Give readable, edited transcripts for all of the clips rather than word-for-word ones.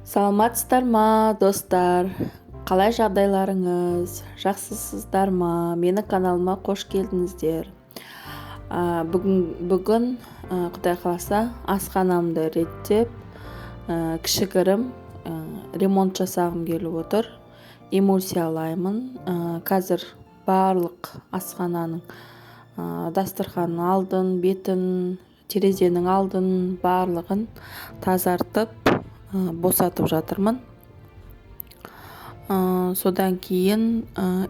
Саламатсыздар ма, достар? Қалай жағдайларыңыз? Жақсысыздар ма? Мені каналыма қош келдіңіздер. Бүгін, Құдай қаласа, асханамды реттеп, кішігірім ремонт жасағым келіп отыр. Эмульсиялаймын. Қазір барлық асхананың дастарханның алдын, бетін, терезенің алдын, барлығын тазартып, босатып жатырмын. Содан кейін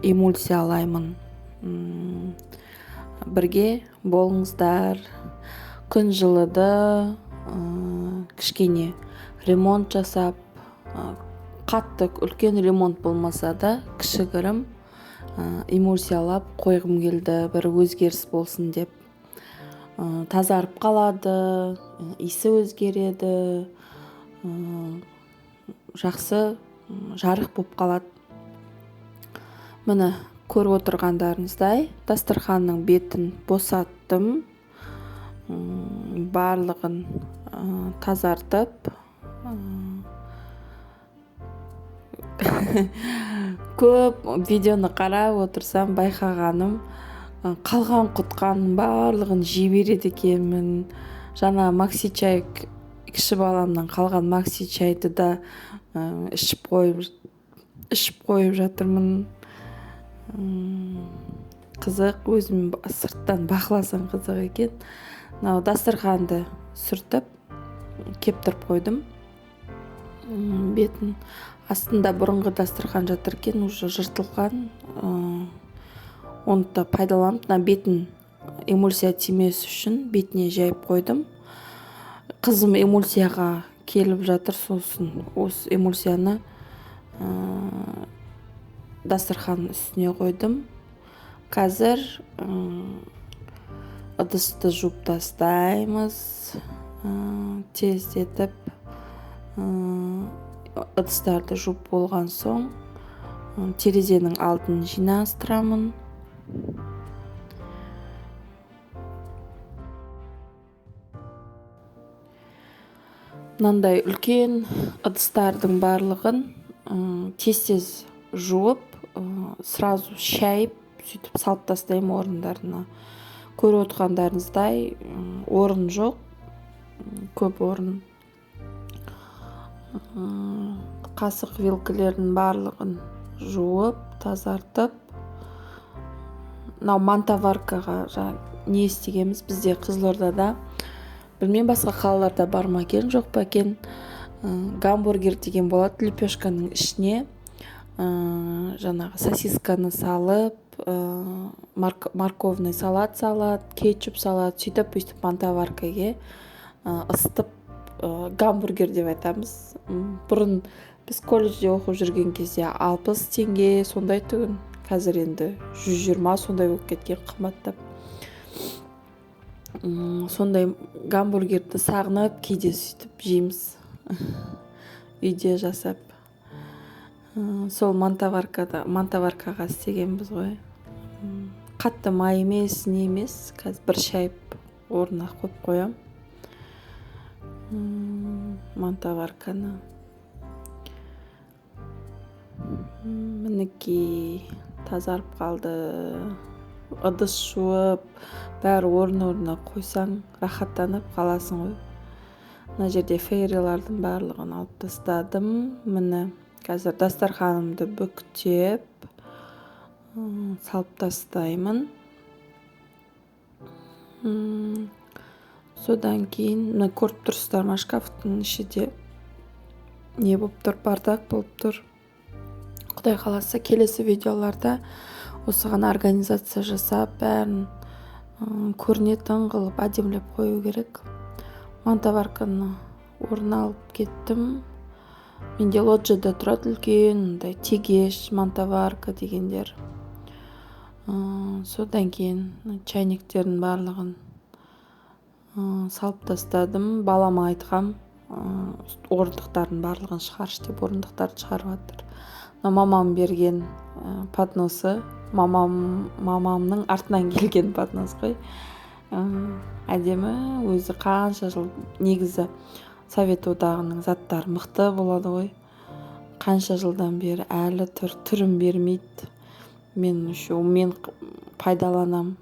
эмульсиялаймын. Бірге болыңыздар. Күн жылыды, кішкене ремонт жасап, қатты үлкен ремонт болмаса да кішігірім эмульсиялап қойғым келді, бір өзгеріс болсын деп. Тазарып қалады, иісі өзгереді, жақсы, жарық болып қалады. Міне, көріп отырғандарыңыздай, дастарханның бетін босаттым. Барлығын тазартып, көп видеоны қарап отырсам байқағаным, қалған құтқанның барлығын жей береді екенмін. Жаңа макси чай, кіші баламнан қалған макси чайды да ішіп қойып жатырмын. Қызық, өзім сырттан бақыласам қызық екен. Мынау дастарханды сүртіп, кептіріп қойдым. Бетін астында бұрынғы дастархан жатыр екен, уже жыртылған. Оны да пайдаланып, мына бетін эмульсия тимес үшін бетіне жайып қойдым. Қызым эмульсияға келіп жатыр, сосын осы эмульсияны дастарханның үстіне қойдым. Қазір ыдысты жуып тастаймыз. Тездетіп, ыдыстарды жуып болған соң, терезенің алдын жинастырамын. Мынандай үлкен ыдыстардың барлығын тез-тез жуып, сразу шайып, сөйтіп салып тастаймын орындарына. Көріп отырғандарыңыздай, орын жоқ, көп орын. Қасық вилкілердің барлығын жуып, тазартып. Мынау мантоваркаға жаңа не істегенбіз, бізде Қызылордада, білмеймін басқа қалаларда бар ма екен, жоқ па екен, гамбургер деген болады, лепешканың ішіне, жаңағы сосисканы салып, морковный салат салады, кетчуп салады, сөйтіп өйтіп мантоваркаге, ысытып, гамбургер деп айтамыз. Бұрын біз колледжде оқып жүрген кезде 60 теңге сондай түгін, қазір енді 120 сондай болып кеткен, қымбаттап. Сондай гамбургерді сағынып кейде сөйтіп жейміз үйде жасап. Сол мантоваркаға істегенбіз ғой. Қатты май емес, не емес, қазір бір шайып орнына қойып қоям. Мантоварканы. Мінекей тазарып қалды. Ыдыс жуып, бәрі орын-орнына қойсаң, рахаттанып қаласың ғой. Мына жерде фейрилардың барлығын алып тастадым. Міне, қазір дастарханымды бүктеп, салып тастаймын. Содан кейін, мына көріп тұрсыздар ма, шкафтың іші де не болып тұр, бардак болып тұр. Құдай қаласа, келесі видеоларда осыған организация жасап, бәрін, көрінетін қылып әдемілеп қою керек. Мантоварканы орнына алып кеттім. Менде лоджияда тұрады үлкен, мындай тегеш, мантоварка дегендер. Содан кейін чайниктердің барлығын, салып тастадым. Балама айтқам, орындықтардың барлығын шығаршы деп, орындықтарды шығарып жатыр. Мына мамам берген, подносы, мамамның артынан келген поднос қой. Әдемі, өзі қанша жыл негізі Совет одағының заттары мықты болады ғой. Қанша жылдан бері әлі түрін бермейді. Мен еще мен пайдаланам.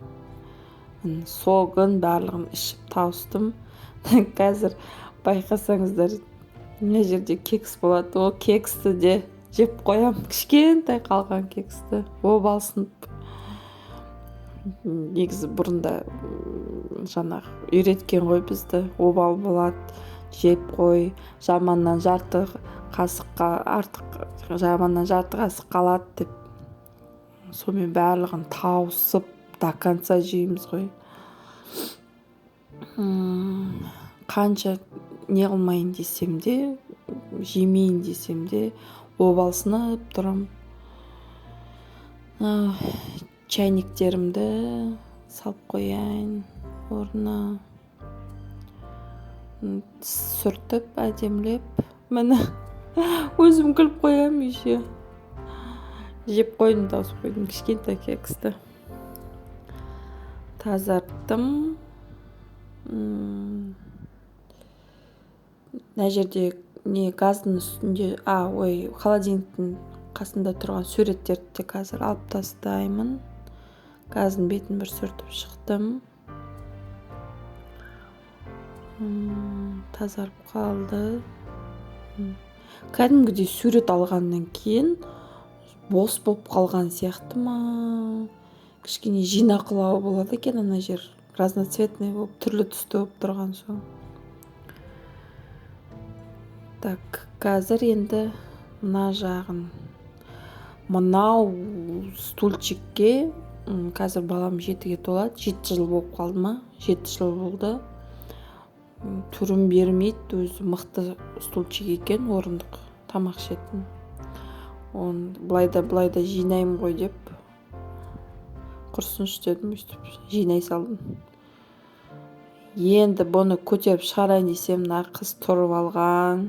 Согын барлығын ішіп тауыстым. Қазір байқасаңыздар, мына жерде кекс болады. Ол кексті де жеп қоям. Кішкентай қалған кексті. Обалсынып. Негізі бұрында жаңағы үйреткен ғой бізді. Обал болады, жеп қой, жаманнан жарты қасыққа артық, жаманнан жарты қасық қалады деп. Сонымен барлығын тауысып до конца жейміз ғой. Қанша не қылмайын десем де, жемейін десем де, обалсынып тұрам. Чайниктерімді салып қояйын орнына. Сүртіп, әдемілеп. Міне, өзім күліп қоямын еще. Жеп қойдым, тауысып қойдым кішкентай кексті. Тазарттым. Мына жерде не газдың үстінде, холодильниктің қасында тұрған суреттерді де қазір алып тастаймын. Газдың бетін бір сүртіп шықтым. Тазарып қалды. Кәдімгідей сурет алғаннан кейін бос болып қалған сияқты ма? Кішкене жинақылау болады екен ана жер. Разноцветный болып, түрлі түсті болып тұрған соң. Так, қазір енді мына жағын. Мынау стульчикке қазір балам 7-ге толады. 7 жыл болып қалды ма? 7 жыл болды. Түрін бермейді, өзі мықты стульчик екен, орындық тамақ ішетін. Оны былай да былай да жинаймын ғой деп құрсыншы дедім, өйтіп жинай салдым. Енді бұны көтеріп шығарайын десем, мына қыз тұрып алған.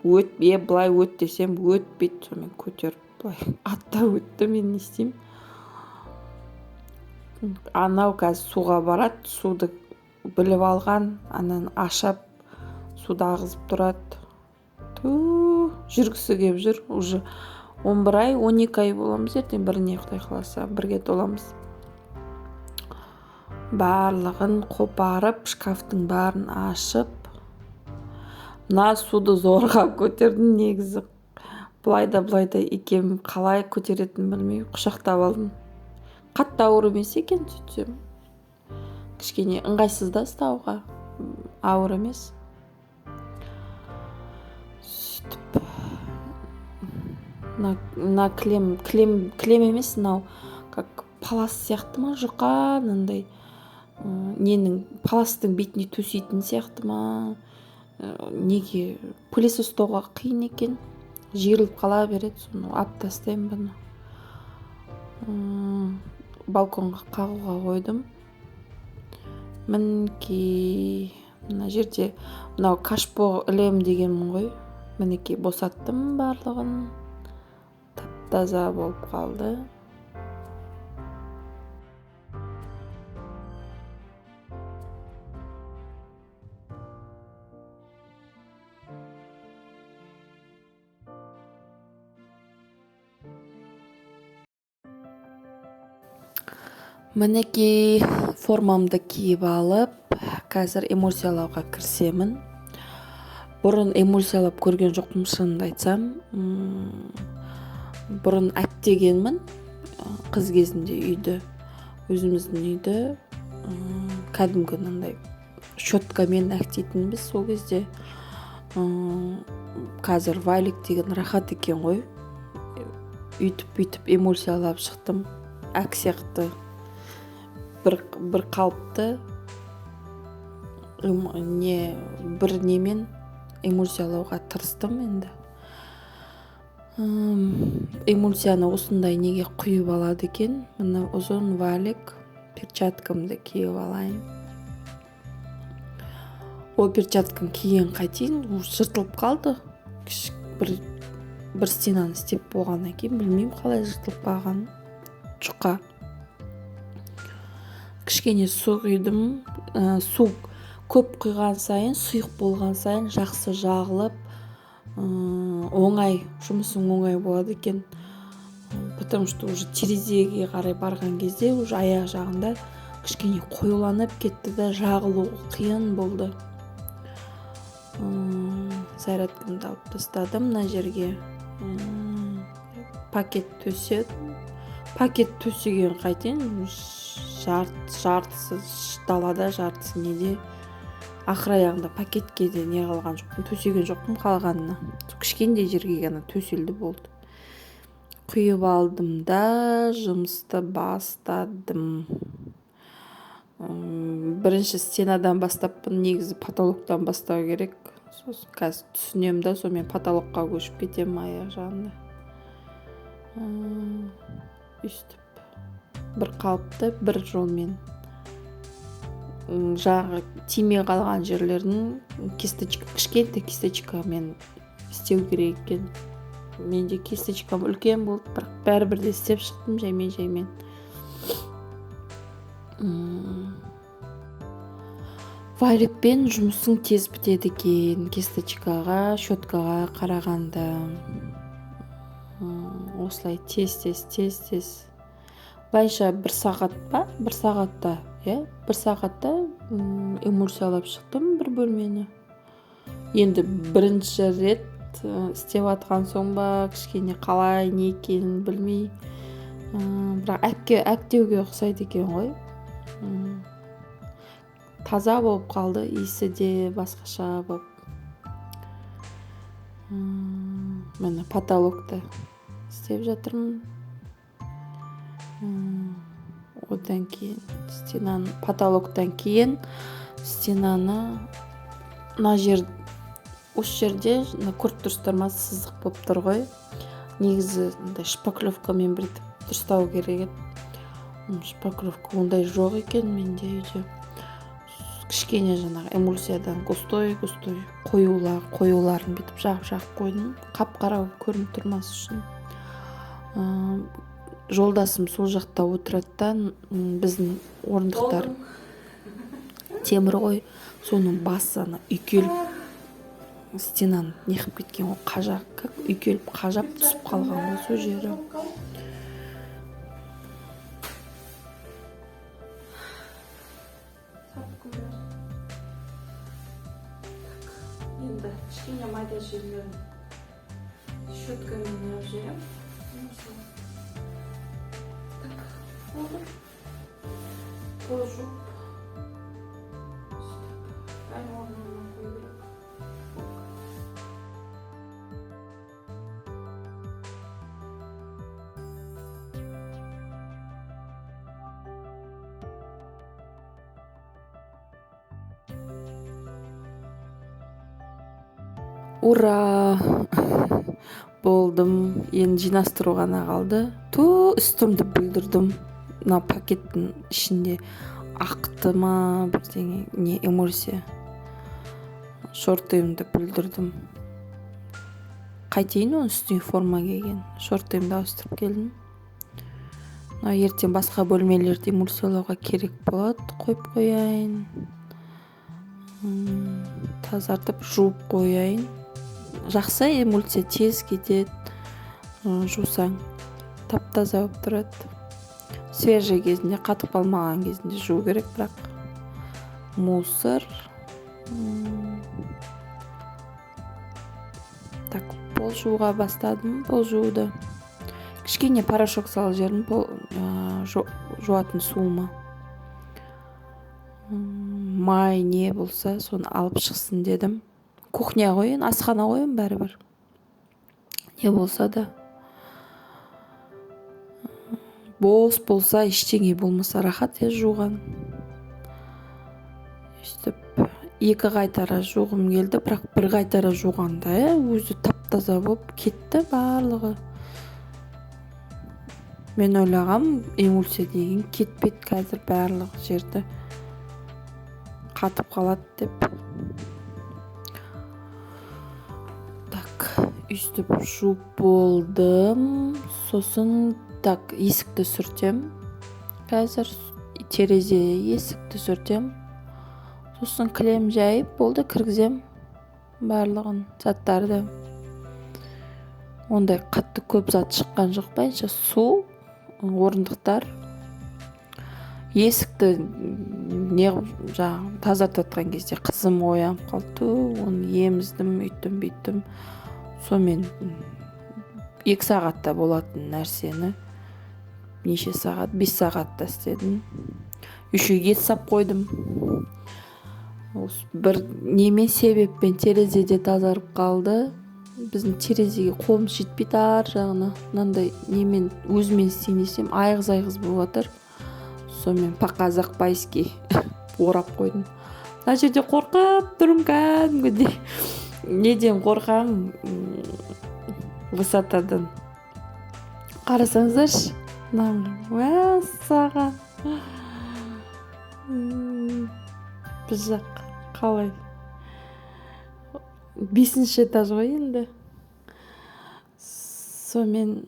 Өт, былай өт десем, өтпейді. Сонымен көтеріп былай аттап өтті, мен не істеймін? Анау қазір суға барады, суды біліп алған, ананы ашап, суды ағызып тұрады. Жүргісі кеп жүр. Уже 11 ай, 12 ай боламыз, ертең біріне Құдай қаласа, бірге толамыз. Барлығын қопарып, шкафтың барын ашып, мына суды зорға көтердім негізі. Былай да былай да икем қалай көтеретінін білмей құшақтап алдым. Қатты ауыр емес екен сөйтсем. Кішкене ыңғайсыз да ұстауға, ауыр емес. Сөйтіп мына клем емес, мынау как палас сияқты ма, жұқа мынандай ненің паластың бетіне төсейтін сияқты ма, неге пылесос ұстауға қиын екен, жиырылып қала береді, соны алып тастаймын бұны. Балконға қағуға қойдым. Мінекей мына жерде мынау кашпо ілем дегенмін ғой, мінекей босаттым барлығын, тап-таза болып қалды. Мінекей формамды киіп алып, қазір эмульсиялауға кірісемін. Бұрын эмульсиялап көрген жоқпын, шынымды айтсам. Бұрын әктегенмін, қыз кезімде үйді, өзіміздің үйді, кәдімгі мынандай щеткамен әктейтінбіз сол кезде. Қазір валик деген рахат екен ғой. Үйтіп-бүйтіп эмульсиялап шықтым. Әк сияқты бір қалыпты не бір немен эмульсиялауға тырыстым енді. Эмульсияны осындай неге құйып алады екен. Мына ұзын валик, перчаткамды киіп алайын. Ол перчаткам киген қайтейін, ол жыртылып қалды. Бір стенаны істеп болғаннан кейін білмеймін қалай жыртылып қалғанын. Жұқа. Кішкене су құйдым. Су Көп құйған сайын, сұйық болған сайын жақсы жағылып, оңай, жұмысың оңай болады екен. Потому что уже терезеге қарай барған кезде уже аяқ жағында кішкене қоюланып кетті да, жағылу қиын болды. Зарядкамды алып тастадым мына жерге. Пакет төседім. Пакет төсеген қайтейін, жартысы далада, жартысы неде. Ақыр аяғында пакетке де не қалған жоқпын, төсеген жоқпын қалғанына. Кішкентай жерге ғана төселді болды. Құйып алдым да жұмысты бастадым. Бірінші стенадан бастаппын, негізі потолоктан бастау керек. Сосын қазір түсінемін да, сонымен потолокқа көшіп кетемін аяқ жағында. Өйстіп бір қалыпты бір жолмен жағы тимей қалған жерлерін кисточка, кішкентай кисточкамен істеу керек екен. Менде кисточкам үлкен болды, бірақ бәрібір де істеп шықтым жаймен-жаймен. Валикпен жұмысың тез бітеді екен кисточкаға, щеткаға қарағанда. Осылай тез-тез, тез-тез. Былайша бір сағат па? Бір сағатта, иә? Бір сағатта эмульсиялап шықтым бір бөлмені. Енді бірінші рет істеп атқан соң ба, кішкене қалай, не екенін білмей. Бірақ әктеуге ұқсайды екен ғой. Таза болып қалды, иісі де басқаша болып. Міне потолокты істеп жатырмын. Одан кейін стенаны, потолоктан кейін стенаны мына жер, осы жерде мына көріп тұрсыздар ма, сызық болып тұр ғой. Негізі мындай шпаклевкамен бүйтіп дұрыстау керек еді. Шпаклевка ондай жоқ екен менде үйде. Кішкене жаңағы эмульсиядан густой-густой қоюларын бүйтіп жағып-жағып қойдым. Қап-қара болып көрініп тұрмас үшін. Жолдасым сол жақта отырады да, біздің орындықтар темір ғой, соның басы ана үйкеліп стенаны неғып кеткен ғой, как үйкеліп қажап түсіп қалған ғой сол жері. Енді кішкене майда жерлерін щеткамен неғып жіберемін. Так, болды. Пол жуып, бәрін орнына қою керек. Ура! Болдым. Енді жинастыру ғана қалды. Ту, үстімді бүлдірдім. Мына пакеттің ішінде ақты ма бірдеңе, не эмульсия. Шортымды бүлдірдім. Қайтейін оның үстіне форма киген. Шортымды ауыстырып келдім. Мына ертең басқа бөлмелерді эмульсиялауға керек болады. Қойып қояйын. Тазартып жуып қояйын. Жақсы эмульсия тез кетеді. Жусаң тап-таза болып тұрады. Свежий кезінде, қатып қалмаған кезінде жуу керек, бірақ мусор. Так, пол жууға бастадым, пол жууды. Кішкене порошок салып жібердім пол жуатын суыма. Май не болса, соны алып шықсын дедім. Кухня ғой, енді асхана ғой, енді бәрібір. Не болса да. Бос болса, ештеңе болмаса рахат жуған. Өйстіп екі қайтара жуғым келді, бірақ бір қайтара жуғанда, өзі тап-таза болып кетті барлығы. Мен ойлағам, эмульсия деген кетпейді, қазір барлық жерді қатып қалады деп. Так, өйстіп жуып болдым. Сосын так, есікті сүртем. Қазір терезе, есікті сүртем. Сосын кілем жайып болды, кіргізем барлығын, заттарды. Ондай қатты көп зат шыққан жоқ байынша. Су, орындықтар, есікті не жаңағы тазартып жатқан кезде қызым оянып қалды, оны еміздім, үйттім бүйттім. Сонымен 2 сағатта болатын нәрсені неше сағат, 5 сағатта істедім. Еще ет сап қойдым. Осы бір немен себеппен терезе де тазарып қалды. Біздің терезеге қолымыз жетпейді ар жағына. Мынандай немен өзімен істейін десем айғыз-айғыз болып жатыр. Сонымен по-казахбайски орап қойдым. Мына жерде қорқып тұрмын кәдімгідей. Неден қорқамын? Высотадан. Қарасаңыздаршы, мәссаған. Біз жақ қалай? 5-ші этаж ғой енді. Сонымен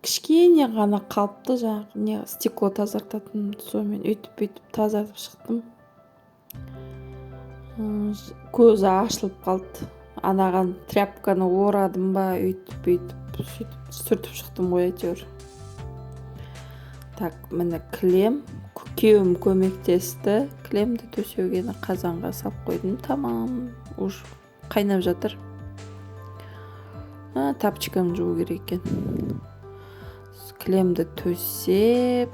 кішкене ғана қалыпты жаңағы не стекло тазартатын. Сонымен өйтіп бүйтіп тазартып шықтым. Көзі ашылып қалды. Анаған тряпканы орадым ба, өйтіп бүйтіп сөйтіп сүртіп шықтым ғой әйтеуір. Так, міне кілем. Күйеуім көмектесті. Кілемді төсеуге қазанға салып қойдым. Тамам, уж қайнап жатыр. Тапочкамды жуу керек екен. Кілемді төсеп,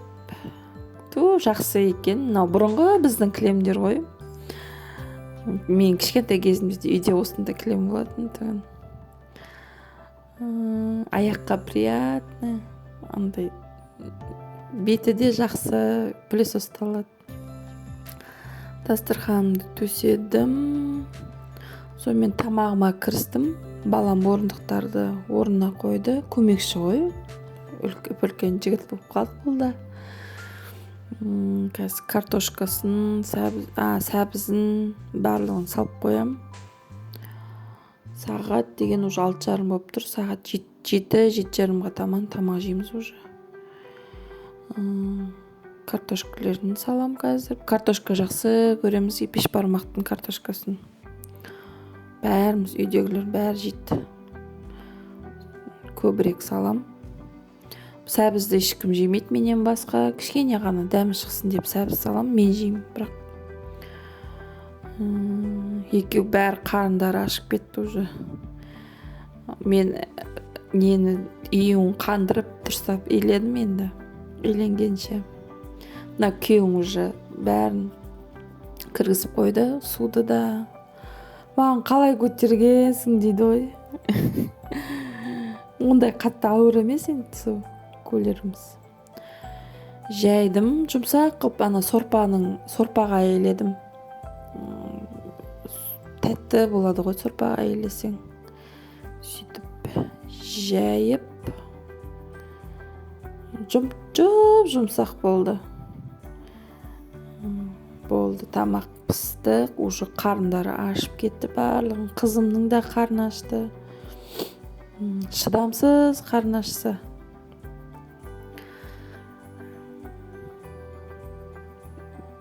ту жақсы екен. Мынау бұрынғы біздің кілемдер ғой. Мен кішкентай кезімізде үйде осындай кілем болатын тұғын. Аяққа приятно, андай беті де жақсы, пылесос ұсталады. Дастарханымды төседім. Сонымен тамағыма кірістім. Балам орындықтарды орнына қойды. Көмекші ғой. Үлкен жігіт болып қалды бұл да. Қазір картошкасын, сәбізін барлығын салып қоям. Сағат деген уже 6:30 болып тұр. Сағат жеті, жеті жарымға таман тамақ жейміз уже. Картошкалерін салам қазір. Картошка жақсы көреміз, бешбармақтың картошкасын. Бәріміз үйдегілер бәрі жейді. Көбірек салам. Сәбізді ешкім жемейді менен басқа. Кішкене ғана дәмі шықсын деп сәбіз салам, мен жеймін бірақ. Екеу бәрі қарындары ашып кетті уже. Мен нені үйін қандырып дұрыстап иледім енді. Иленгенше. Мына күйеуім уже бәрін кіргізіп қойды, суды да. Маған қалай көтергенсің дейді ғой. Ондай қатты ауыр емес енді су кулеріміз. Жайдым, жұмсақ қылып ана сорпаға әйеледім. Тәтті болады ғой сорпаға әйелесең. Сөйтіп жайып, жұп-жұмсақ болды. Болды, тамақ пісті, уже қарындары ашып кетті барлығын. Қызымның да қарны ашты. Шыдамсыз қарны ашса.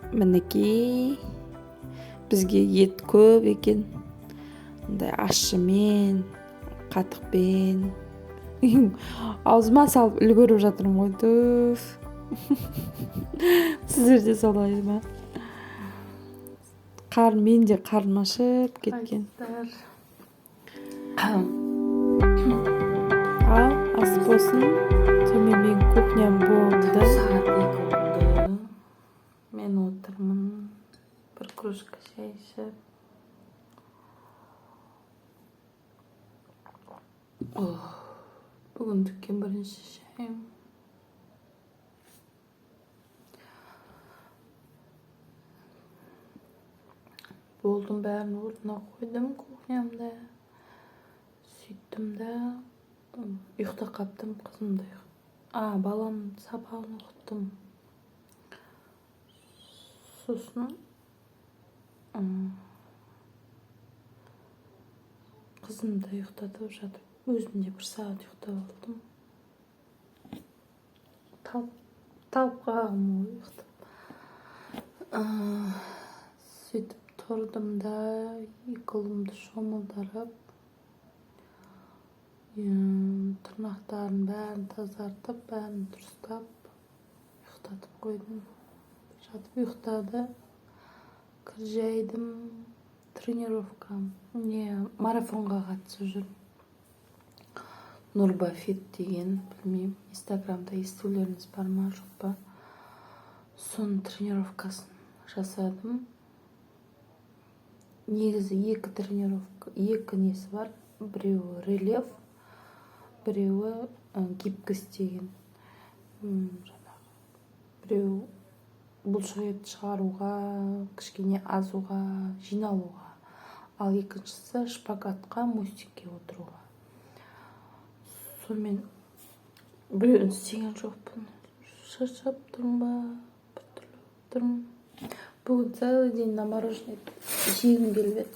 Мінекей, бізге ет көп екен. Мындай ащымен, қатықпен. Аузыма салып үлгеріп жатырмын ғой, түф. Сіздер де солай ма? Мен де қарным ашып кеткен. Ал, ас болсын. Сонымен менің кухням болды. Сағат 2 болды. Мен отырмын. Бір кружка шай ішіп. Бүгін дүкен бірінші шайым. Болдым, бәрін орнына қойдым кухнямда. Сөйттім да, ұйықтап қаптым, қызымды балам сабағын оқыттым. Сосын, қызымды ұйықтатып жатып, өзім де бір сағат ұйықтап алдым. Талып қалғанмын ғой ұйықтап. Сөйтіп тұрдым да, екі ұлымды шомылдырып, тырнақтарын бәрін тазартып, бәрін дұрыстап, ұйықтатып қойдым. Жатып ұйықтады. Кір жайдым. Тренировка, не, марафонға қатысып жүрмін. Нурбафит деген, білмеймін, Инстаграмда естулеріңіз бар ма, жоқ па. Соның тренировкасын жасадым. Негізі екі тренировка, екі несі бар. Біреуі рельеф, біреуі гибкость деген. Жаңағы біреу бұлшық ет шығаруға, кішкене азуға, жиналуға. Ал екіншісі шпагатқа, мостикке отыруға. Сонымен біреуін істеген жоқпын. Шаршап тұрмын ба, біртүрлі болып тұрмын. Бүгін целый день на мороженое жегім келіп еді.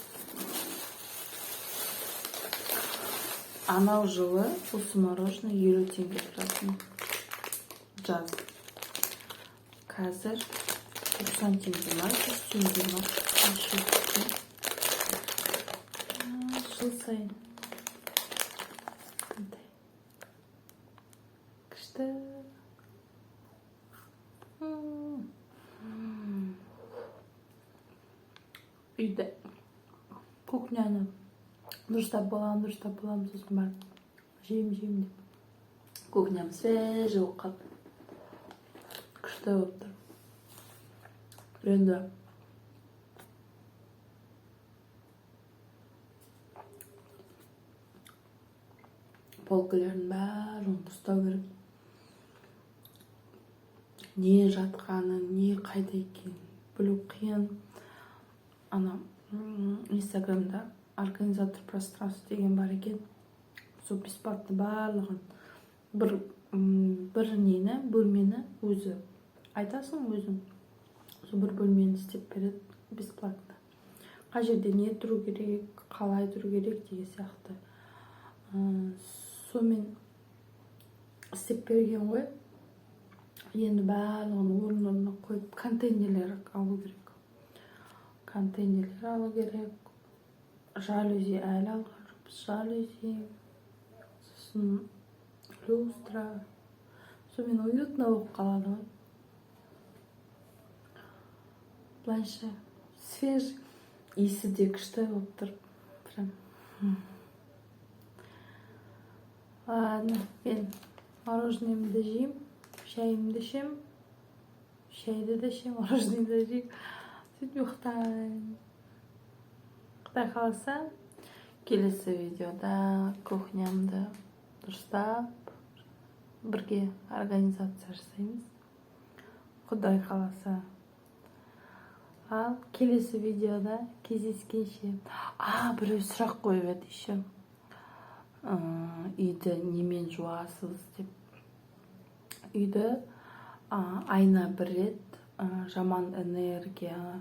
Анау жылы осы мороженое 50 теңге тұратын. Жаз. Қазір 90 теңге ма, 100 теңге ма? Жыл сайын. Қандай күшті. Үйде кухняны дұрыстап боламын, дұрыстап боламын, сосын барып жеймін, жеймін деп. Кухням свежий болып қалды. Күшті болып тұр. Енді полкалардың барлығын дұрыстау керек. Не жатқанын, не қайда екенін білу қиын. Ана Инстаграмда организатор пространства деген бар екен. Сол бесплатно барлығын бір нені, бөлмені өзі айтасың өзің. Сол бір бөлмені істеп береді бесплатно. Қай жерде не тұру керек, қалай тұру керек деген сияқты. Сонымен істеп берген ғой. Енді барлығын орын-орнына қойып, контейнерлер алу керек. Контейнерлер алу керек. Жалюзи әлі алған жоқпыз. Жалюзи, сосын люстра. Сонымен уютно болып қалады ғой. Былайша свежий, иісі де күшті болып тұр. Прям. Ладно, мен мороженоемді жеймін, шайымды ішемін, шайды да ішемін, мороженоемді да жеймін. Сөйтіп ұйықтаймын. Құдай қаласа, келесі видеода кухнямды дұрыстап бірге организация жасаймыз. Құдай қаласа. Ал келесі видеода кездескенше. Біреу сұрақ қойып еді еще. Үйді немен жуасыз деп. Үйді айына бір рет жаман энергия,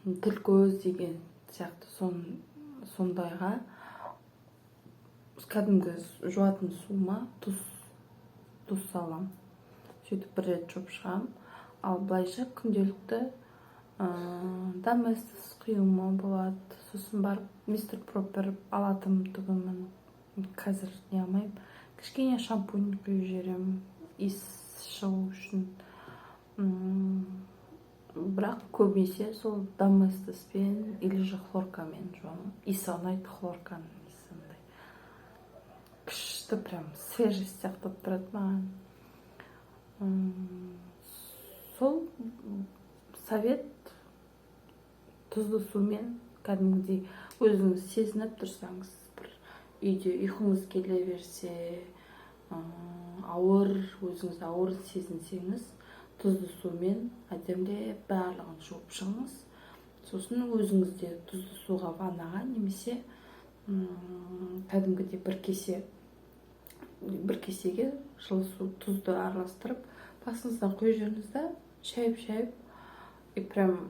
тіл көз деген сияқты сондайға кәдімгі жуатын суыма тұз саламын. Сөйтіп бір рет жуып шығамын. Ал былайша күнделікті Доместос құюыма болады. Сосын барып Мистер Пропер алатын түгінмін. Қазір не алмаймын. Кішкене шампунь құйып жіберемін иіс шығу үшін. Бірақ көбінесе сол Доместоспен или же хлоркамен жуамын. Иісі ұнайды, хлорканың иісі андай күшті, прям свежесть сияқты болып тұрады маған. Сол совет: тұзды сумен кәдімгідей өзіңіз сезініп тұрсаңыз, бір үйде ұйқыңыз келе берсе, ауыр, өзіңізді ауыр сезінсеңіз, тұзды сумен әдемілеп барлығын жуып шығыңыз. Сосын өзіңіз де тұзды суға, ваннаға немесе кәдімгідей бір кесеге жылы су, тұзды араластырып басыңыздан құйып жіберіңіз да, шайып шайып, и прям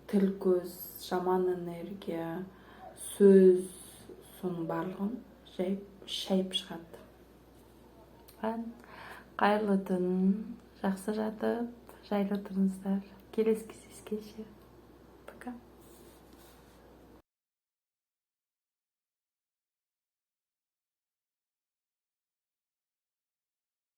тіл көз, жаман энергия, сөз, соның барлығын жайып шайып шығады. Қайырлы түн, жақсы жатып, Жайлы тұрыңыздар. Келесі кездескенше.